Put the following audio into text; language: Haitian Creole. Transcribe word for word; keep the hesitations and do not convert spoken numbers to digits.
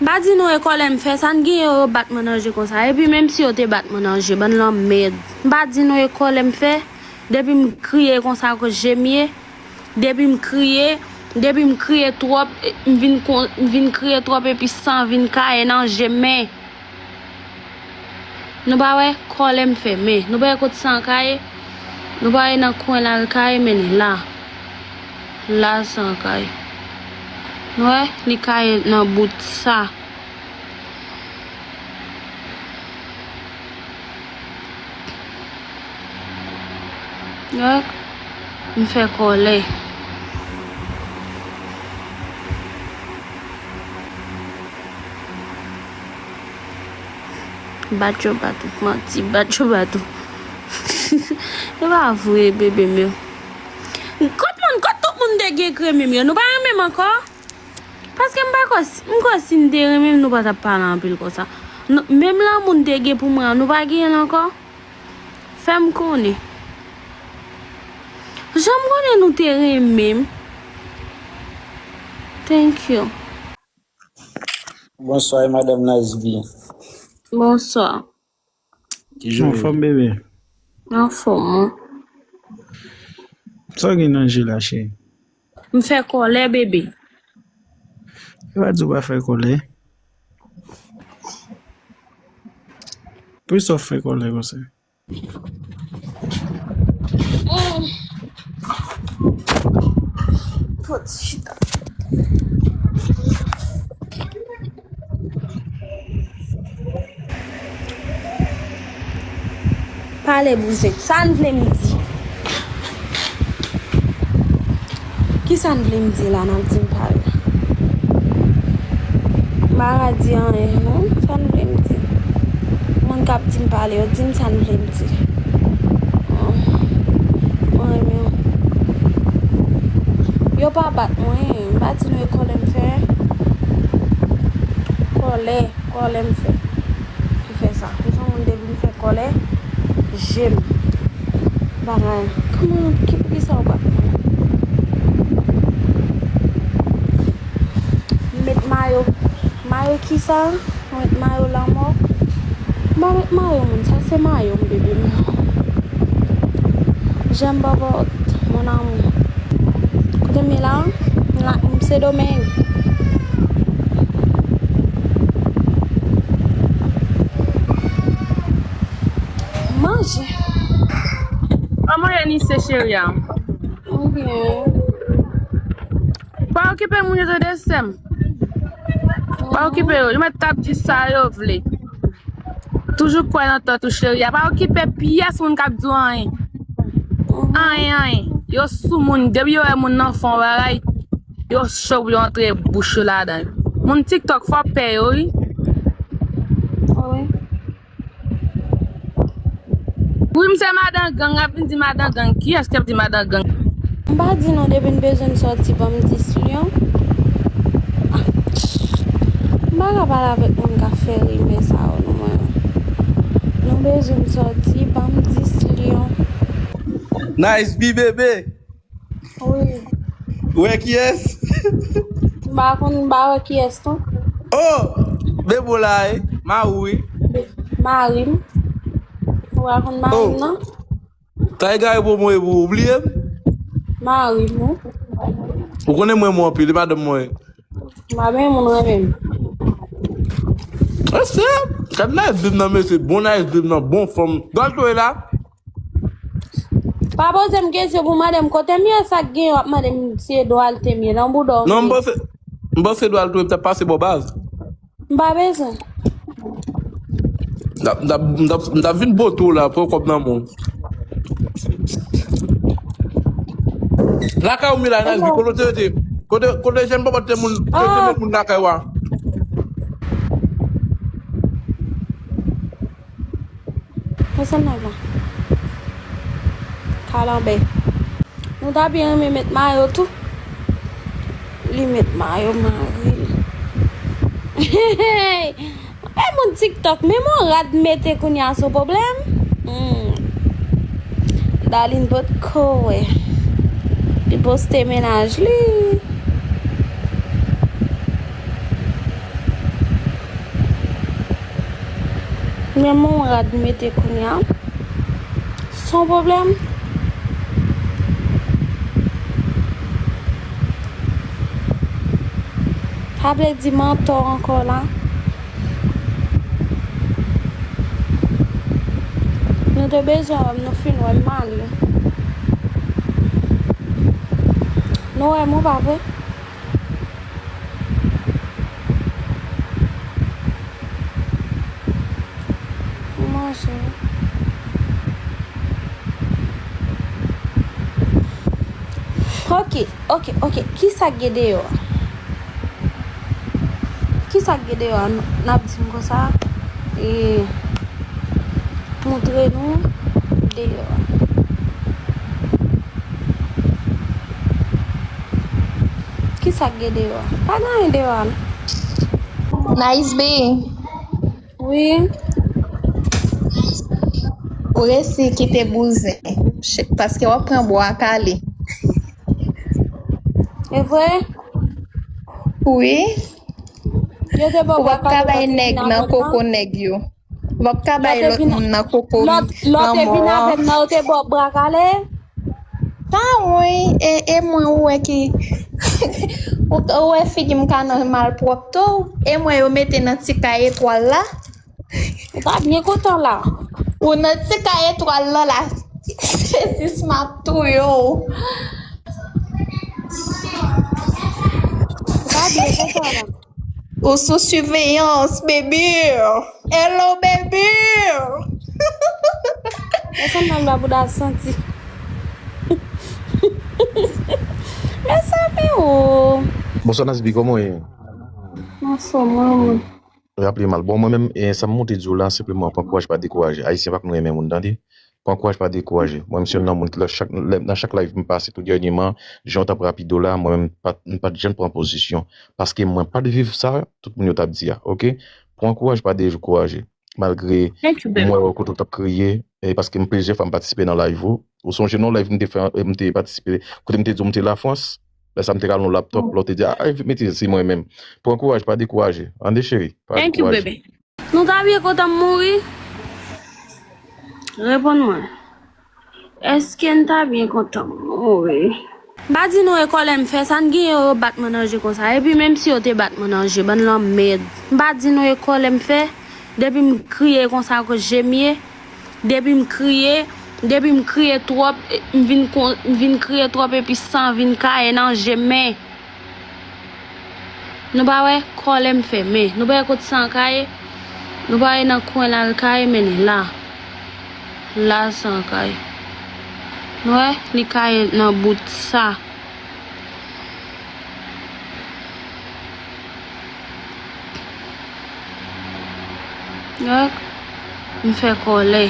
M pa di nou e kòlè m fè, sa n genyen yo bat mwen nan je konsa. Epi menm si yo te bat mwen nan je, bann lanmèd. M pa di nou e kòlè m fè, depi m kriye konsa akoz je m ye, depi m kriye, depi m kriye twòp, m vin kon, m vin kriye twòp epi san vin kaye nan je m, men. Nou pa wè kòlè m fè, men nou pa wè kot san kaye? Nou pa wè nan kwen la l kaye, men li la. La san kaye. Nou wè, li kaye nan bout sa. Nou wè, m fè kòlè. Bat yo bat ou, manti, bat yo bat ou. E pa vre, bebe m yo. Kot moun, kot tout moun te gen k renmen m yo? Nou pa renmen m ankò? Paske m pa kwè, m kwè si n te renmen m, nou pa t ap pale anpil konsa. Nou, menm lanmou n te gen pou mwen an, nou pa genyen l ankò? Fè m konnen. Jan m konnen nou te renmen m. Thank you. Bonswa, e madanm Nice B. Bonswa. Ki jan w ye? Anfòm, bebe. Anfòm, wi. Sa w gen nan je la, cheri? M fè kòlè, bebe. Yo pa di w pa fè kòlè. Poukisa w fè kòlè konsa? Fò ti chita. Pale, bouzen. Sa n vle m di? Kisa n vle m di la, n ap di m pale? M pa ka di anyen, non. Sa n vle m di? Moun k ap di m pale yo, di m sa n vle m di. Mwen renmen w. Yo pa bat mwen, m pa di nou e kòlè m fè. Kòlè, kòlè m fè. Ki fè sa. Pou yon moun depi m fè kòlè, je m. Bagay. Kòman, ki, poukisa w bat mwen? M met mayo. Mayo kisa? Mwen met mayo lanmò. M pa met mayo moun, sa se mayo m, bebe m. J'aime Bobot, mon amour. Kote m ye la? M la, m Sendomeng. Manje. Kòman ye, Nice cheri a? Mwen byen. Pa okipe moun yo, tande, sè m. Pa okipe yo. Yo mèt t ap di sa yo vle. Toujou kwè nan tèt ou, cheri a. Pa okipe pyès moun k ap di w anyen. Anyen, anyen. Yo sou moun. Depi yo wè moun nan fè yon bagay, yo cho pou yo antre bouch yo ladan. Moun TikTok, fò pè yo, wi. Wi. Wi, m se madan gang, ap vin di madan gang. Kiyès k ap di madan gang? M pa di non, depi n bezwen n sòti, ban m dis lyon. Ah, m pa ka pale avèk moun k ap fè rimè sa yo, non, mwen. Nou bezwen n sòti, ban m dis lyon. Nice B, bebe. Wi. Ou wè kiyès? M pa konn, m pa wè kiyès non. Oh! Bebo la, e? Mari w, wi. Mari m. Ou pa konn mari m non? Sa egare pou mwen, pou ou bliye m? Mari m, wi. Ou konnen mwen, mwen anpil, e madanm mwen. M pa benyen moun renmen m. Ese, gad Nice B nan, mesye, bon Nice B nan, bon fanm. Dwal towe la? Pa poze m kesyon pou mande m kote m ye, sa k gen, w ap mande m si e Dwalte m ye, nan bouda w m ye. Non, m panse, m panse Dwalte w t ap pase bò baz. M pa bezwen. M t ap, m t ap, m t ap, m t ap vin pote w la, pran kòb nan men w. Lakay ou m ye la, Nice B, kote w te rete? Kote, kote Jèn Bòbòt te moun, te, te met moun lakay ou a? Konsa nèg la. Kalanbè. Nou ta byen renmen met mayo tou. Li met mayo mari l. Hey! Hey, moun TikTok, men yon rad mete kounye a sou pwoblèm. Hmm. Darline potko wè. Li poste mennaj li. Men m on rad m mete kounye a. Son pwoblèm. Sa vle di m antò ankò la. Nou te bezwen wè m, nou fin wè m ale. Nou wè m ou pa vre? Manje. Ok, ok, ok. Kisa k gen deyò a? Kisa k gen deyò a? N ap di m konsa. E, montre nou deyò a. Kisa k gen deyò a? Pa gen anyen deyò a, non. Nice B. Wi. Ou resi kite bouzen. Paske w ap pran bwa kale. E vre? Wi. Yo te ba w bwa kale. Ou p ap ka bay nèg nan koko nèg yo. Ou p ap ka bay lòt moun nan koko lanmò. Lè w te vin avè m nan, yo te ba w bwa kale? Pa mwen, e, e mwen ou wè ki, ou, ou wè figi m ka nan malpwòpte w, e mwen yo mete nan ti kay etwal la. Ou pa byen kontan la. Ou nan ti kay etwal la la. Jezi, m ap touye w. Ou pa byen kontan la. Ou sou siveyans, baby. Hello, baby. Mezanmi, bouda santi. Mezanmi, o. Bonswa, Nasby, kòman w ye? Anfòm, mwen, mwen. Raple mal. Bon, mwen menm, e, sa m monte di w la, senpleman, pran kouraj, pa dekouraje. Ayisyen pa konn renmen moun, tande. Pran kouraj, pa dekouraje. Mwen, m se youn nan moun ki, la, chak, lè, nan chak live m pase tou dènyèman, jan w t ap rapido la, mwen menm, m pa, m pa t janm pran pozisyon. Paske mwen pa t viv sa, tout moun yo t ap di a, oke? Pran kouraj, pa dekouraje. Malgre m wè w kote w t ap kriye, e paske m plizyè fwa m patisipe nan live ou. Ou sonje non live m te fè, m te patisipe, kote m te di w m te Lafrans? Lè sa m te rale yon laptop, lè w te di, a, mete se mwen menm. Pran kouraj, pa dekouraje. Tande cheri, pa dekouraje. Nou ta byen kontan m mouri? Reponn mwen. Èske n ta byen kontan m mouri? M pa di nou e kòlè m fè sa, n genyen yo bat mwen nan je konsa. Epi menm si yo te bat mwen nan je, bann lanmèd. M pa di nou e kòlè m fè, depi m kriye konsa akoz je m ye, depi m kriye, depi m kriye twòp, m vin kon, m vin kriye twòp epi san vin kaye nan je m, men Nou pa wè kòlè m fè, men nou pa wè kot san kaye? Nou pa wè nan kwen la l kaye, men li la. La san kaye. Nou wè, li kaye nan bout sa. Wè, m fè kòlè.